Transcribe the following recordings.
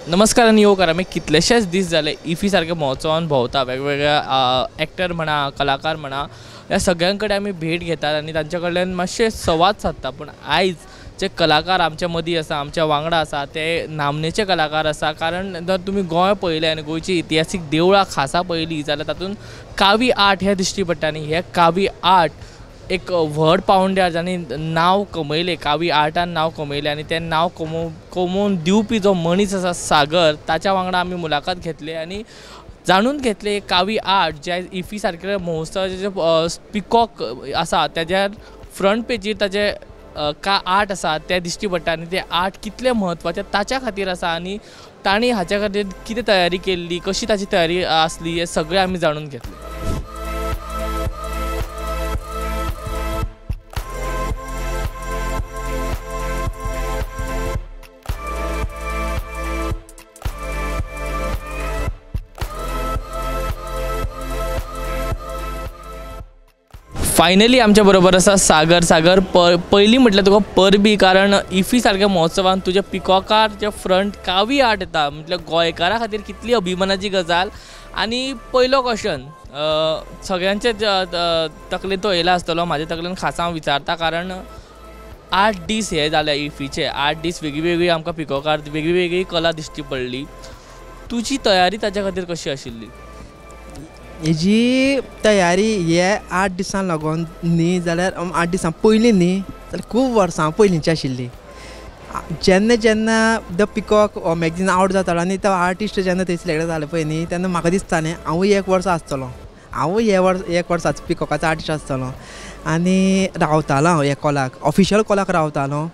नमस्कार आनी येवकार. आमी कितलेशेच दीस जाले इफ्फी सारके महोत्सवान भोंवता, वेगवेगळ्या एक्टर म्हणा, कलाकार म्हणा, ह्या सगळ्यां कडेन आमी भेट घेतात आनी तांच्या कडल्यान मातशे संवाद सादता. पूण आयज जे कलाकार आमच्या मदीं आसा, आमच्या वांगडा आसा, ते नामनेचे कलाकार आसा. कारण जर तुमी गोंय पळयलें आनी गोंयची इतिहासीक देवळां खासा पळयली जाल्यार तातूंत कावी आर्ट हें दिश्टी पडटा. आनी हें कावी आर्ट एक व्हड पावंड्यार जांणी नांव कमयलें, कावी आर्टान नांव कमयलें आनी तें नांव कमोवन दिवपी जो मनीस आसा सागर, ताच्या वांगडा आमी मुलाखत घेतली आनी जाणून घेतले कावी आर्ट जे इफ्फी सारकेल्या महोत्सवाचे पिकॉक आसा तेज्या फ्रंट पेजीर ताजे का आर्ट आसा तें दिश्टी पडटा आनी तें आर्ट कितलें म्हत्वाचें ताच्या खातीर आसा आनी तांणी हाच्या खातीर कितें तयारी केल्ली, कशी ताची तयारी आसली, हें सगळें आमी जाणून घेतलें. फायनली आमच्या बरोबर आसा सागर. सागर, पयलीं म्हटल्यार तुका परबी, कारण इफ्फी सारक्या महोत्सवान तुज्या पिकॉकार जे फ्रंट कावी आर्ट येता म्हटल्यार गोंयकारा खातीर कितली अभिमानाची गजाल. आनी पयलो क्वेश्चन सगळ्यांचे तकलेन तो येयला आसतलो, म्हाज्या तकलेन खासा हांव विचारता, कारण 8 दीस हे जाले इफ्फीचे, 8 दीस वेगळी वेगळी आमकां पिकॉकार वेगळी वेगळी कला दिश्टी पडली. तुजी तयारी ताच्या खातीर कशी आशिल्ली? हेजी तयारी हे 8 दिसां लागून न्ही जाल्यार 8 दिसां पयलीं न्ही जाल्यार खूब वर्सां पयलींची आशिल्ली. जेन्ना जेन्ना the peacock हो मॅगझीन आवट जातालो आनी तो आर्टिस्ट जेन्ना थंय सिलेक्ट जाले पळय न्ही, तेन्ना म्हाका दिसतालें हांवूय एक वर्स आसतलो, हांवूय हे वर्स एक वर्साचो पिकॉकाचो आर्टिस्ट आसतलो. आनी रावतालो हांव हे कॉलाक, ऑफिशियल कॉलाक रावतालो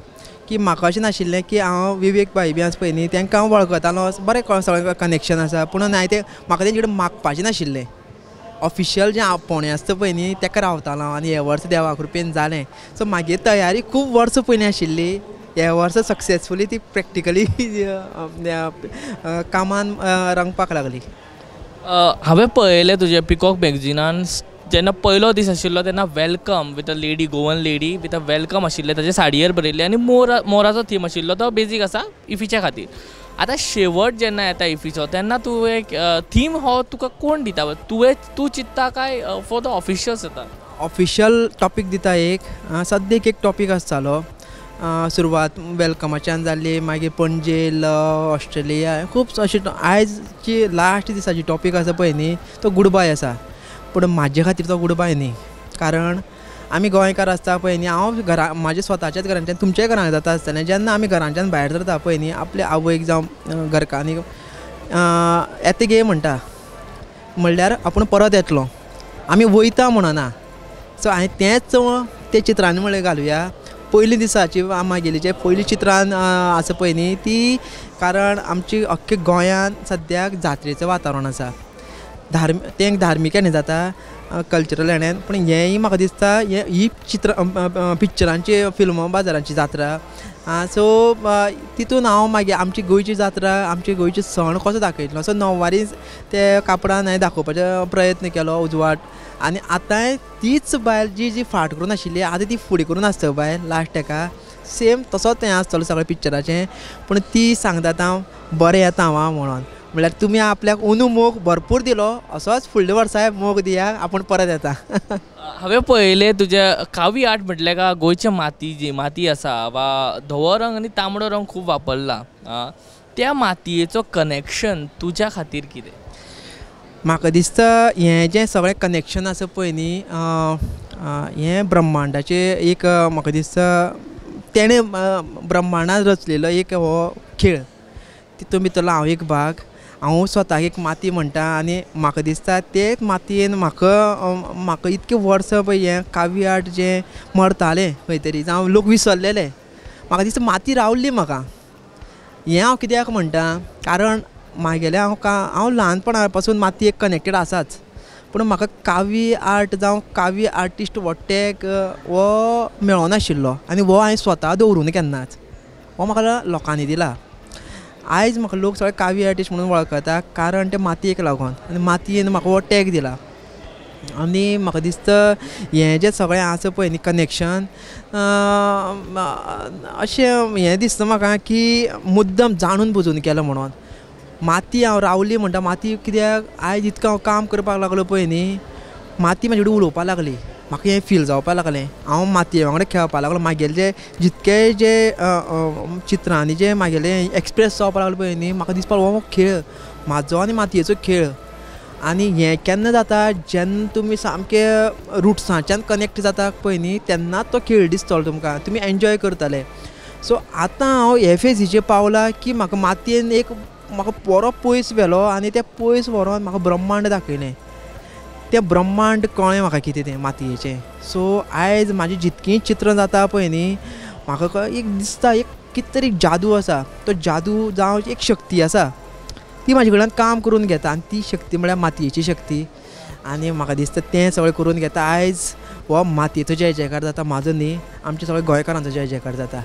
की म्हाका अशें नाशिल्लें की हांव विवेक भाई बी आसा पळय न्ही तांकां हांव वळखतालो, बरें सगळें कनेक्शन आसा, पूण हांवें तें म्हाका तेंचे कडेन मागपाचें नाशिल्लें. ऑफिशियल जें आपोवणें आसता पळय न्ही तेका रावतालो हांव आनी हे वर्स देवा कृपेन जालें. सो म्हागे तयारी खूब वर्सां पयलीं आशिल्ली, हे वर्स सक्सेसफुली ती प्रॅक्टिकली कामान रंगपाक लागली. हांवें पळयलें तुजें पिकॉक मॅगझिनान जेन्ना पयलो दीस आशिल्लो तेन्ना welcome with a lady, Goan lady with a welcome आशिल्लें, ताजे साडयेर बरयल्लें आनी मोराचो थीम आशिल्लो, तो बेजीक आसा इफ्फीच्या खातीर. आतां शेवट जेन्ना येता इफ्फीचो तेन्ना तूं एक थीम हो तुका कोण दिता, तुवें तूं चिंत्ता काय फॉर the officials येता? ऑफिशियल टॉपीक दिता एक, सद्याक एक टॉपीक आसतालो. सुरवात वेलकमाच्यान जाली, मागीर पणजे, लव, ऑस्ट्रेलिया, खूब अशे. आयज लास्ट दिसाची टॉपीक आसा पळय न्ही तो गुडबाय आसा, पूण म्हाजे खातीर तो गुडबाय न्ही, कारण आमी गोंयकार आसता पळय न्ही, हांव घरा म्हाज्या स्वताच्याच घरांच्यान तुमच्याय घरान जाता आसतलें, जेन्ना आमी घरांच्यान भायर सरता पळय न्ही आपल्या आवयक जावं घरकान्नीक येता गे म्हणटा, म्हणल्यार आपूण परत येतलो, आमी वयता म्हणना. सो हांवें तेंच ते चित्रान म्हणलें घालुया. पयलीं दिसाची म्हागेली जे पयलीं चित्रान आसा पळय न्ही ती, कारण आमची अख्खे गोंयांत सद्याक जात्रेचें वातावरण आसा, तें एक धार्मीक हेणें जाता, कल्चरल हेणें, पूण हेंय म्हाका दिसता हें ही चित्र पिक्चरांची फिल्म बाजारांची जात्रा. सो तितून हांव मागीर आमची गोंयची जात्रा, आमची गोंयची सण कसो दाखयतलो, सो णववारी ते कापडान हांवें दाखोवपाचो प्रयत्न केलो उजवाड. आनी आतांय तीच बायल जी जी फाट करून आशिल्ली आतां ती फुडें करून आसता बायल लास्ट तेका सेम तसोच हें आसतलो सगळें पिक्चराचें, पूण ती सांगता हांव बरें येता हांव म्हणून, म्हणल्यार तुमी आपल्याक अंदू मोग भरपूर दिलो असोच फुडल्या वर्साय मोग दिया, आपूण परत येता. हांवें पळयलें तुजें कावी आर्ट म्हटल्यार का गोंयची माती जी माती आसा वा धवो रंग आनी तांबडो रंग खूब वापरला, त्या मातयेचो कनेक्शन तुज्या खातीर कितें? म्हाका दिसता हें जें सगळें कनेक्शन आसा पळय न्ही हें ब्रह्मांडाचें एक म्हाका दिसता तेणें ब्रह्मांडान रचलेलो एक हो खेळ, तितून भितरलो हांव एक भाग, हांव स्वताक एक माती म्हणटा आनी म्हाका दिसता तेच मातयेन म्हाका म्हाका इतकें वर्सां पळय हें कावी आर्ट जें मरतालें खंय तरी, जावं लोक विसरलेले, म्हाका दिसता माती रावली म्हाका. हें हांव कित्याक म्हणटा, कारण म्हागेलें हांव हांव ल्हानपणा पासून मातयेक कनेक्टेड आसाच, पूण म्हाका कावी आर्ट जावं कावी आर्टिस्ट हो टॅग हो मेळोनाशिल्लो आनी हो हांवें स्वता दवरूं ना केन्नाच, हो म्हाका लोकांनी दिला. आयज म्हाका लोक सगळे कावी आर्टिस्ट म्हणून वळखता कारण ते मातयेक लागून, आनी मातयेन म्हाका हो टॅग दिला. आनी म्हाका दिसता हें जें सगळें आसा पळय न्ही कनेक्शन अशें हें दिसता म्हाका की मुद्दम जाणून बुजून केलां म्हणून. माती हांव रावली म्हणटा माती कित्याक आयज इतकें हांव काम करपाक लागलो पळय न्ही, माती म्हाजे कडेन उलोवपाक लागली, म्हाका हें फील जावपाक लागलें, हांव मातये वांगडा खेळपाक लागलो. म्हागेले जे जितके जे चित्रांनी जे म्हागेले एक्सप्रेस जावपाक लागले पळय न्ही, म्हाका दिसपाक हो खेळ म्हाजो आनी मातयेचो खेळ. आनी हें केन्ना जाता जेन्ना तुमी सामके रुट्सांच्यान कनेक्ट जाता पळय न्ही तेन्नाच तो खेळ दिसतलो तुमकां, तुमी एन्जॉय करतले. सो आतां हांव हे फेजीचेर पावला की म्हाका मातयेन एक म्हाका बरो पयस व्हेलो आनी तें पयस व्हरोन म्हाका ब्रह्मांड दाखयलें, तें ब्रह्मांड कळ्ळें म्हाका कितें तें मातयेचें. सो आयज म्हाजी जितकीं चित्रां जाता पळय न्ही म्हाका एक दिसता एक कितें तरी जादू आसा, तो जादू जावं एक शक्ती आसा ती म्हाजे कडल्यान काम करून घेता आनी ती शक्ती म्हळ्यार मातयेची शक्ती. आनी म्हाका दिसता तें सगळें करून घेता. आयज हो मातयेचो जय जयकार जाता म्हाजो न्ही, आमच्या सगळ्या गोंयकारांचो जय जयकार जाता.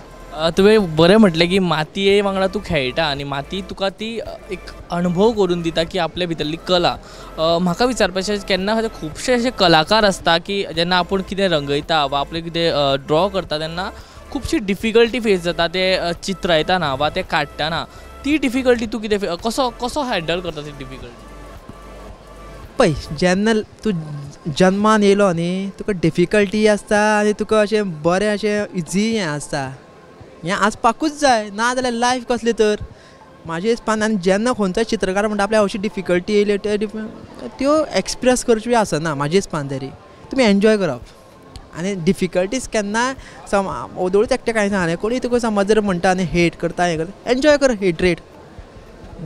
तुवें बरें म्हटलें की मातये वांगडा तूं खेळटा आनी माती तुका ती एक अणभव करून दिता की आपल्या भितरली कला. म्हाका विचारपाचें केन्ना खुबशे अशे कलाकार आसता की जेन्ना आपूण कितें रंगयता वा आपलें कितें ड्रॉ करता तेन्ना खुबशी डिफिकल्टी फेस जाता ते चित्रायतना वा ते काडटना, ती डिफिकल्टी तूं कितें कसो कसो हँडल करता ती डिफिकल्टी? पळय जेन्ना तूं जन्मान येयलो न्ही तुका डिफिकल्टी आसता आनी तुका अशें बरें अशें इजी हें आसता, हें आसपाकूच जाय, ना जाल्यार लायफ कसलें तर. म्हाजे हिसपान आनी जेन्ना खंयचोय चित्रकार म्हणटा आपल्याक अशी डिफिकल्टी येयली त्यो एक्सप्रेस करच्यो आसना म्हाजे हिसपान तरी. तुमी एन्जॉय करप आनी डिफिकल्टीज केन्ना ओदोळूच एकटें कांय सांगलें कोणूय तुका समज जर म्हणटा आनी हेट करता हें करता, एन्जॉय कर, हेटरेट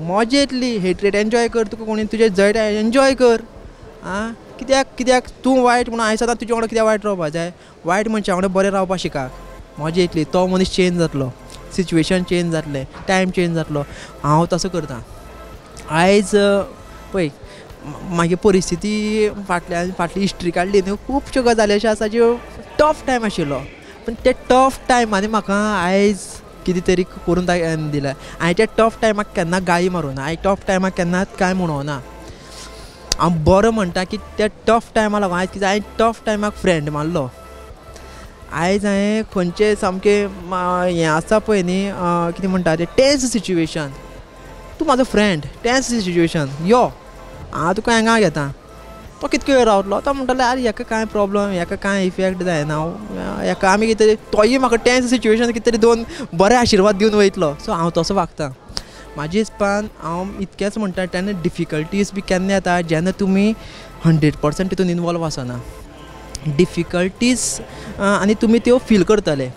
मजा येतली, हेटरेट एन्जॉय कर, तुका कोणी तुजें जळटा एन्जॉय कर. आं कित्याक कित्याक तूं वायट म्हणून आयज सदां तुजे वांगडा कित्याक वायट रावपा जाय, वायट मनशा वांगडा बरें रावपा शिकाक, मजा येतली, तो मनीस चेंज जातलो, सिच्युएशन चेंज जातलें, टायम चेंज जातलो. हांव तसो करता. आयज पळय मागीर परिस्थिती फाटल्यान फाटली हिस्ट्री काडली न्हू, खुबश्यो गजाली अश्यो आसा ज्यो टफ टायम आशिल्लो, पूण ते टफ टायमांनी म्हाका आयज कितें तरी करून दिलें. हांवें त्या टफ टायमाक केन्ना गाळी मारूं ना, हांवें टफ टायमाक केन्नाच कांय म्हणूंक ना. हांव बरो म्हणटा की त्या टफ टायमा लागून आयज कितें हांवें टफ टायमाक फ्रेंड मारलो. आयज हांवें खंयचें सामकें हें आसा पळय न्ही कितें म्हणटा तें टेन्स सिच्युएशन, तूं म्हाजो फ्रेंड, टेन्स सिच्युएशन यो हांव तुका हांगा घेता, तो कितको वेळ रावतलो, तो म्हणटलो आरे हेका कांय प्रोब्लम, हेका कांय इफेक्ट जायना, हेका आमी कितें तरी तोय म्हाका टेन्स सिच्युएशन कितें तरी दोन बरे आशिर्वाद दिवन वयतलो. सो हांव तसो वागता. म्हाजे हिसपान हांव इतकेंच म्हणटा तेन्ना डिफिकल्टीज बी केन्ना येता जेन्ना तुमी 100% तितून इनवॉल्व आसना, डिफिकल्टीज आनी तुमी त्यो फील करतले.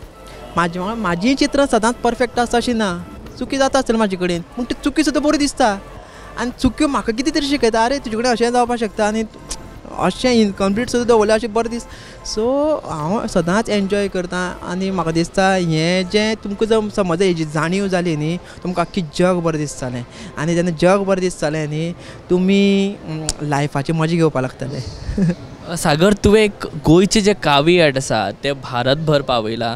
म्हाजे वांगडा म्हाजीं चित्रां सदांच परफेक्ट आसता अशीं ना, चुकी जाता आसतली म्हाजे कडेन, पूण ती चुकी सुद्दां बऱ्यो दिसता आनी चुक्यो म्हाका कितें तरी शिकयता, आरे तुजे कडेन अशें जावपाक शकता आनी अशें इनकम्प्लीट सुद्दां दवरलें अशें बरें दिसता. सो हांव सदांच एन्जॉय करता आनी म्हाका दिसता हें जें तुमकां जर समज हेजी जाणीव जाली न्ही तुमकां आख्खें जग बरें दिसतलें आनी जेन्ना जग बरें दिसतलें न्ही तुमी लायफाची मजा घेवपाक लागतले. सागर, तुवें एक गोंयचें जें कावी आर्ट आसा तें भारतभर पावयलां,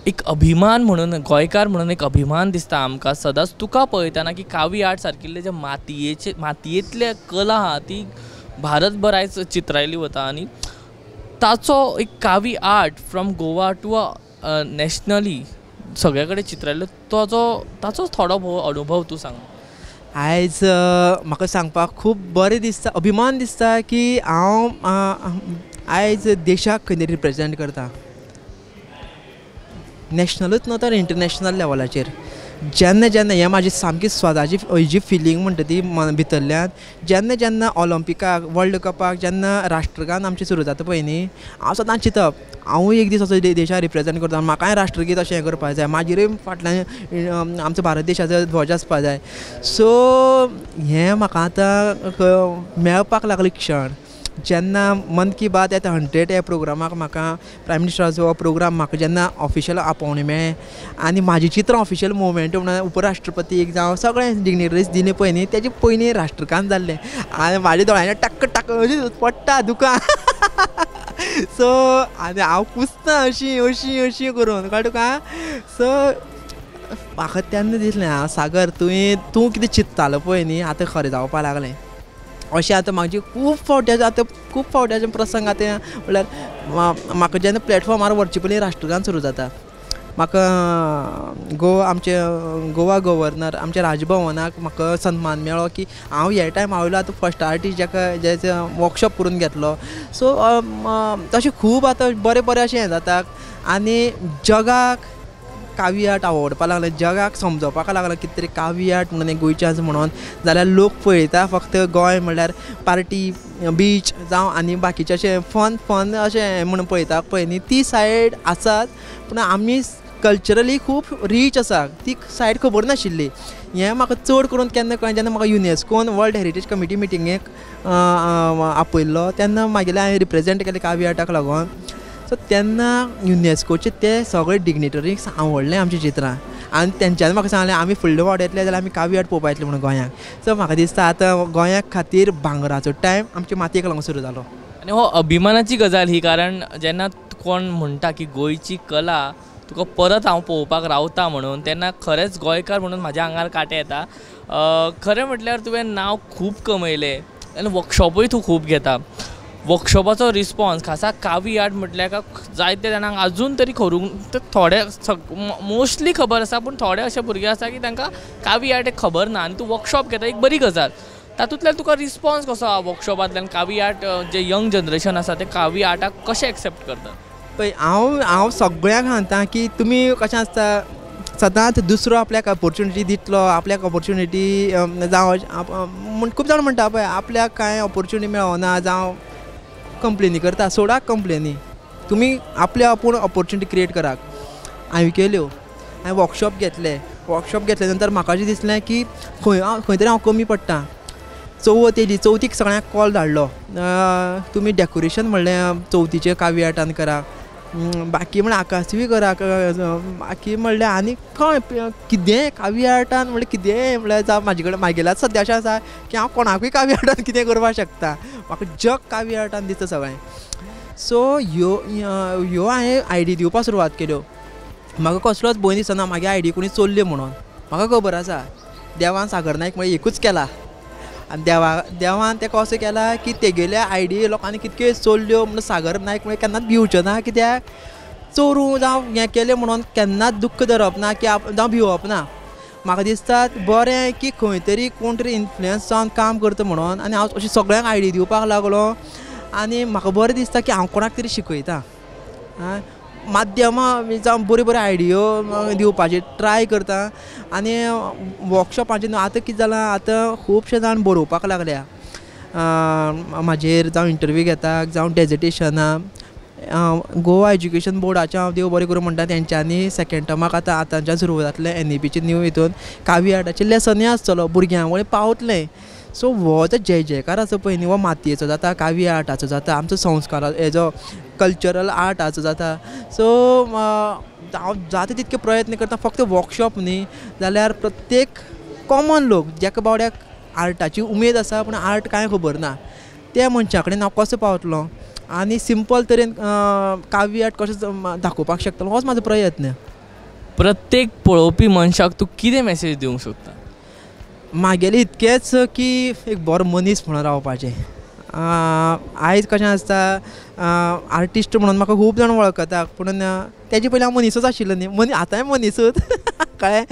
एक अभिमान म्हणून गोंयकार म्हणून एक अभिमान दिसता आमकां सदांच तुका पळयतना की कावी आर्ट सारकिल्ले जे मातयेचे मातयेंतले कला आहा ती भारतभर आयज चित्रायली वता आनी ताचो एक Kavi art from Goa to nationally सगळे कडेन चित्रायल्लो ताचो ताचो थोडो भोव अनुभव तूं सांग. आयज म्हाका सांगपाक खूब बरें दिसता, अभिमान दिसता की हांव आयज देशाक खंय तरी रिप्रेजेंट करता, नॅशनलूच न्हू तर इंटरनॅशनल लेवलाचेर. जेन्ना जेन्ना हें म्हाजी सामकी स्वताची जी फिलींग म्हणटा ती भितरल्यान, जेन्ना जेन्ना ऑलंपिकाक वर्ल्ड कपाक जेन्ना राष्ट्रगान आमचें सुरू जाता पळय न्ही, हांव सदांच चिंतप हांवूय एक दीस असो देशाक रिप्रेजेंट करता, म्हाकाय राष्ट्रगीत अशें हें करपाक जाय, म्हाजेरूय फाटल्यान आमचो भारत देशाचो ध्वज आसपाक जाय. सो हें म्हाका आतां मेळपाक लागलें क्षण जेन्ना मन की बात येता 100 ह्या प्रोग्रामाक म्हाका प्रायम मिनिस्टराचो हो प्रोग्राम म्हाका जेन्ना ऑफिशियल आपोवणें मेळ्ळें आनी म्हाजी चित्रां ऑफिशियल मुवमेंट म्हणून उपराष्ट्रपतीक जावं सगळें डिग्निटरीज दिलें पळय न्ही, तेजे पयलीं राष्ट्रगान जाल्लें आनी म्हाज्या दोळ्यांनी टक्क टक्क अशी पडटा दुकां. सो आनी हांव कुसता अशी अशी अशी करून कळ्ळें तुका. सो म्हाका तेन्ना दिसलें आं सागर तुवें तूं कितें चिंत्तालो पळय न्ही आतां खरें जावपाक लागलें. अशें आतां म्हाजी खूब फावटी आतां खूब फावटी अशें प्रसंग आतां म्हणल्यार म्हाका जेन्ना प्लेटफॉर्मार व्हरचे पयलीं राष्ट्रगान सुरू जाता म्हाका गोवा आमचे गोवा गव्हर्नर आमच्या राजभवनाक म्हाका सन्मान मेळ्ळो की हांव हे टायम आयलो आतां फर्स्ट आर्टिस्ट जाका जेचो वर्कशॉप करून घेतलो. सो तशें खूब आतां बरें बरें अशें हें जाता आनी जगाक कावी आर्ट आवडपाक लागलें, जगाक समजोवपाक लागलें कितें तरी कावी आर्ट म्हणून एक गोंयचें आसा म्हणून. जाल्यार लोक पळयता फक्त गोंय म्हणल्यार पार्टी बीच जावं आनी बाकीचे अशें फन फन अशें म्हणून पळयता पळय न्ही, ती सायड आसात पूण आमी कल्चरली खूब रीच आसा ती सायड खबर नाशिल्ली. हें म्हाका चड करून केन्ना कळ्ळें जेन्ना म्हाका युनेस्कोन वर्ल्ड हेरिटेज कमिटी मिटिंगेक आपयल्लो तेन्ना मागीर हांवें रिप्रेजेंट केलें कावी आर्टाक लागून. सो तेन्ना युनेस्कोचे ते सगळे डिग्नेटरीक आवडलें आमचीं चित्रां आनी तेंच्यांनी म्हाका सांगलें आमी फुडले फावट येतले जाल्यार आमी कावी आर्ट पळोवपा येतले म्हणून गोंयांक. सो म्हाका दिसता आतां गोंया खातीर भांगराचो टायम आमचे मातयेक लागून सुरू जालो. आनी हो अभिमानाची गजाल ही, कारण जेन्ना कोण म्हणटा की गोंयची कला तुका परत हांव पळोवपाक रावता म्हणून, तेन्ना खरेंच गोंयकार म्हणून म्हाज्या आंगार कांटे येता. खरें म्हटल्यार तुवें नांव खूब कमयलें आनी वर्कशॉपूय तूं खूब घेता. वर्कशॉपाचो रिस्पॉन्स खासा कावी आर्ट म्हटल्यार जायते जाणांक अजून तरी खरूंक थोडे मोस्टली खबर आसा, पूण थोडे अशे भुरगे आसा की तांकां कावी आर्ट एक खबर ना आनी तूं वर्कशॉप घेता एक बरी गजाल. तातूंतल्यान तुका रिस्पॉन्स कसो आहा वर्कशॉपांतल्यान? कावी आर्ट जे यंग जनरेशन आसा ते कावी आर्टाक कशें एक्सेप्ट करता? पळय हांव हांव सगळ्यांक सांगता की तुमी कशें आसता सदांच दुसरो आपल्याक ऑपोर्चुनिटी दितलो, आपल्याक ऑपोर्चुनिटी जावं म्हूण खूब जाण म्हणटा पळय आपल्याक कांय ऑपोर्चुनिटी मेळना जावं कंप्लेनी करता. सोडा कंप्लेनी, तुमी आपल्या आपूण ऑपोर्चुनिटी क्रिएट करात. हांवें केल्यो, हांवें वर्कशॉप घेतले. वर्कशॉप घेतले नंतर म्हाका अशें दिसलें की खंय खंय तरी हांव कमी पडटा. चवथ येयली, चवथीक सगळ्यांक कॉल धाडलो तुमी डेकोरेशन म्हणलें चवथीचें कावी आर्टान करा, बाकी म्हणल्यार आकाशदिवे करा, बाकी म्हणल्यार आनी खंय कितेंय कावी आर्टान म्हणल्यार कितेंय म्हणल्यार जावं म्हाजे कडेन म्हागेल्याच सद्या अशें आसा की हांव कोणाकूय कावी आर्टान कितें करपाक शकता. म्हाका जग कावी आर्टान दिसता सगळें. सो ह्यो ह्यो हांवें आयडी दिवपाक सुरवात केल्यो. म्हाका कसलोच भंय दिसना म्हागे आयडी कोणी चोरल्यो म्हणून. म्हाका खबर आसा देवान सागर नायक म्हळ्यार एकूच केला आनी देवान तें कसो केला की तेगेल्या आयडी लोकांनी कितक्यो चोरल्यो म्हणून सागर नायक म्हळ्यार केन्नाच भिवचो ना, कित्याक चोरूं जावं हें केलें म्हणून केन्नाच दुख्ख धरप ना की जावं भिवप ना. म्हाका दिसता बरें की खंय तरी कोण तरी इन्फ्लुयन्स जावन काम करता म्हणून आनी हांव अशें सगळ्यांक आयडी दिवपाक लागलो आनी म्हाका बरें दिसता की हांव कोणाक तरी शिकयता. माध्यमां जावं बऱ्यो बऱ्यो आयडियो दिवपाची ट्राय करता आनी वर्कशॉपाचेर न्हू आतां कितें जालां, आतां खुबशे जाण बरोवपाक लागल्या म्हाजेर, जावं इंटरव्यू घेता जावं डेजिटेशनां. गोवा एज्युकेशन बोर्डाचें हांव देव बरें करूं म्हणटा, तेंच्यांनी सेकेंड टर्माक आतां आतांच्यान सुरू जातलें एनईपीचे न्यू हितून कावी आर्टाचें लेसनूय आसतलो, भुरग्यां वयर पावतलें. सो हो जो जय जयकार आसा पळय न्ही, हो मातयेचो जाता, कावी आर्टाचो जाता, आमचो संस्कार हेजो कल्चरल आर्टाचो जाता. सो हांव जाता तितके प्रयत्न करता, फक्त वर्कशॉप न्ही जाल्यार प्रत्येक कॉमन लोक जाका बावड्याक आर्टाची उमेद आसा पूण आर्ट कांय खबर ना त्या मनशा कडेन हांव कसो पावतलो आनी सिंपल तरेन कावी आर्ट कशें दाखोवपाक शकतलो होच म्हाजो प्रयत्न. प्रत्येक पळोवपी मनशाक तूं कितें मॅसेज दिवंक सोदता? म्हागेलें इतकेंच की एक बरो मनीस म्हणून रावपाचें. आयज कशें आसता आर्टिस्ट म्हणून म्हाका खूब जाण वळखता, पूण तेजे पयलीं हांव मनीसूच आशिल्लो न्ही, आतांय मनीसूच कळ्ळें,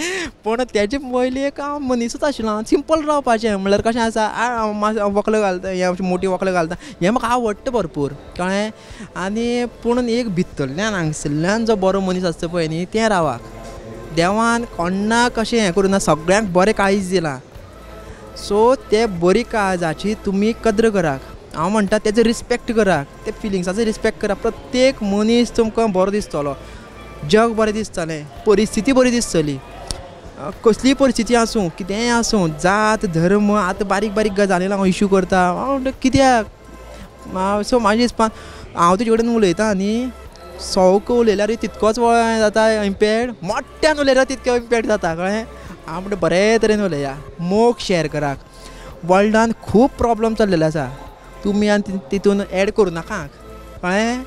पूण तेजे पयलीं एक हांव मनीसूच आशिल्लो. हांव सिंपल रावपाचें म्हणल्यार कशें आसा वक्ल घालता, हें मोटी वक्ल घालता, हें म्हाका आवडटा भरपूर कळ्ळें. आनी पूण एक भितरल्यान हांगसरल्यान जो बरो मनीस आसता पळय न्ही तें रावाक. देवान कोणाक अशें हें करूं ना, सगळ्यांक बरें काळीज दिलां. सो ते बरी काळजाची तुमी कद्र करात, हांव म्हणटा तेजो रिस्पेक्ट करात, ते फिलिंग्साचो रिस्पेक्ट करात. प्रत्येक मनीस तुमकां बरो दिसतलो, जग बरें दिसतलें, परिस्थिती बरी दिसतली, कसलीय परिस्थिती आसूं कितेंय आसूं, जात धर्म आतां बारीक बारीक गजाली लागून इशू करता. हांव म्हणटा कित्याक? सो म्हाजे हिसपान हांव तुजे कडेन उलयता न्ही, सवक उलयल्यार तितकोच जाता इम्पॅक्ट, मोठ्यान उलयल्यार तितको इम्पॅक्ट जाता कळ्ळें. हांव म्हणटा बरे तरेन उलया, मोग शेअर करात. वर्ल्डान खूब प्रोब्लम चल्लेले आसा, तुमी आनी तितून एड करूं नाका कळ्ळें.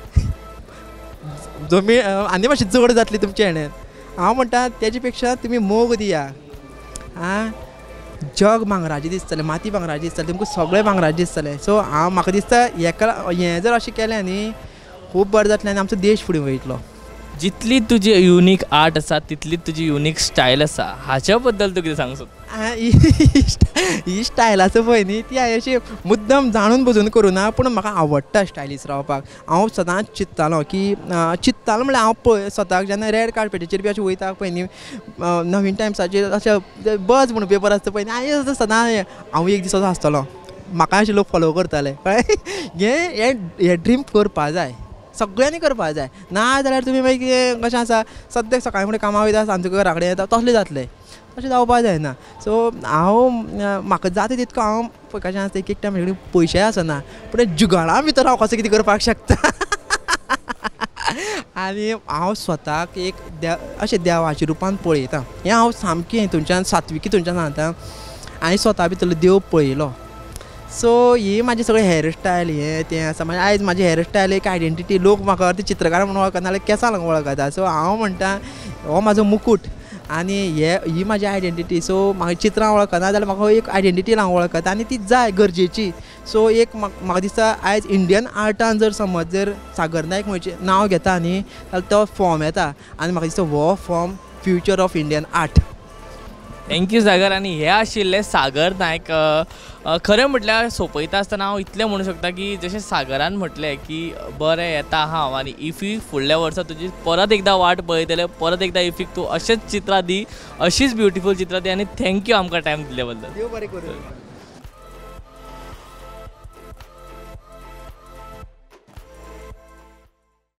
जमीन आनी मातशी जड जातली तुमचे हेणेन. हांव म्हणटा तेजे पेक्षा तुमी मोग दिया. आं, जग भांगराचें दिसतलें, माती भांगराची दिसतलें, तुमकां सगळें भांगराचें दिसतलें. सो हांव म्हाका दिसता हेका हें जर अशें केलें न्ही खूब बरें जातलें आनी आमचो देश फुडें वयतलो. जितली तुजी युनीक आर्ट आसा तितली तुजी युनीक स्टायल आसा, हाच्या बद्दल तूं कितें सांगूंक सोदता? ही स्टायल आसा पळय न्ही, ती हांवें अशी मुद्दम जाणून बुजून करूं ना, पूण म्हाका आवडटा स्टायलीश रावपाक. हांव सदांच चिंत्तालो की चिंत्तालो म्हणल्यार हांव पळय स्वताक जेन्ना रेड कार्पेटीचेर बी अशें वयता पळय न्ही, नवीन टायम्साचेर अशें बज म्हणून पेपर आसता पळय न्ही, हांवें सदां हांव एक दीस असो आसतलो, म्हाका अशें लोक फॉलो करताले. कळ्ळें? हें ड्रीम करपा जाय, सगळ्यांनी करपा जाय. ना जाल्यार तुमी मागीर कशें आसा, सद्याक सकाळीं फुडें कामाक वयता, सांजचो घरा कडेन येता, तसलें जातलें, तशें जावपा जायना. सो हांव म्हाका जाता तितको हांव कशें आसता, एक एक टायम म्हजे कडेन पयशेय आसना, पूण जुगाडा भितर हांव कसो कितें करपाक शकता. आनी हांव स्वताक एक अशें देवाच्या रुपान पळयता. हें हांव सामकें हितूनच्यान सात्विकी तुमच्यान सांगता, हांवें स्वता भितरलो देव पळयलो. सो ही म्हाजी सगळी हेअरस्टायल हें तें आसा. मागीर आयज म्हाजी हेअरस्टायल एक आयडेंटिटी, लोक म्हाका अर्दे चित्रकार म्हणून वळखना, नाल्यार केंसां लागून वळखता. सो हांव म्हणटा हो म्हाजो मुकूट आनी ही म्हाजी आयडेंटिटी. सो म्हाका चित्रां वळखना जाल्यार म्हाका एक आयडेंटिटी लागून वळखता आनी ती जाय गरजेची. सो एक म्हाका दिसता आयज इंडियन आर्टान जर समज जर सागर नायक म्हणचें नांव घेता न्ही जाल्यार तो फॉर्म येता आनी म्हाका दिसता हो form future of Indian art. Thank you Sagar. आनी हे आशिल्ले सागर नायक. खरें म्हटल्यार सोंपयता आसतना हांव इतलें म्हणूं शकता की जशें सागरान म्हटलें की बरें येता हांव आनी इफी फुडल्या वर्सा तुजी परत एकदां वाट पळयतले, परत एकदां इफीक तूं अशेंच चित्रां दी, अशीच ब्युटिफूल चित्रां दी. आनी thank you आमकां टायम दिल्ले बद्दल. देव बरें करूं.